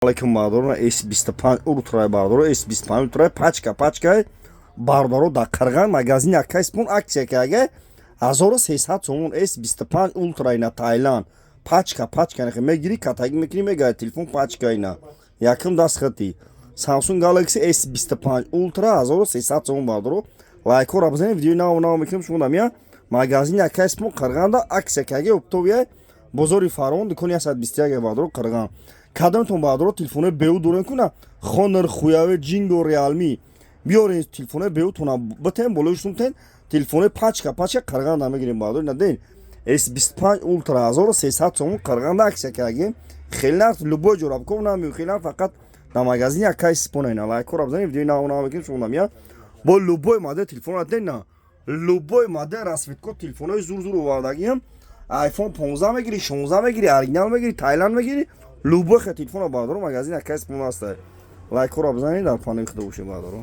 Алейкум, бародарон. S25 Ultra, бародаро, S25 Ultra пачка пачка, бародаро, дар Қирған магазин Акайспон акция кага, 1300 сомон S25 Ultra. Ина Таиланд, пачка пачка нахе мегири, катаги мекунӣ, мега телефон пачка. Ина якум даст хати Samsung Galaxy S25 Ultra 1300 сомон. Бародаро, лайкҳоро бизанед, видеои нав нав мекунем. Шумо дамия магазини Акайспон Қирғанда акция кага, оптовый, бозори Фарон, дукони 121, бародаро, Қирған. Кадомтон, бародаро, телефонои беу дорем куна, Хонор, Хуавей, Ҷинго, Реалми, биёрен, телефонои беутона битен, болои шумтен, телефонои пачка пачка Қирғанда мегирем. Бародаро, наден S25 Ultra 1300 сомон, Қирғанда акция кардагем. Хеле нарх любой ҷо рабков намею, хеле нарх фақат дар магазини Акай Спона. Ина лайкҳоро бизанед, видеои нав нав мекунем. Шумо намия бо любой модел телефон ден, на любой модел, расцветка, телефонои зур зур овардагиам. iPhone 15 мегири, 16 мегири, оригинал мегири, Таиланд мегири, любой хе телефона, бародаро, магазин Акай Спона аста. Лайкҳоро бизанед, дар панои худо бошед, бародаро.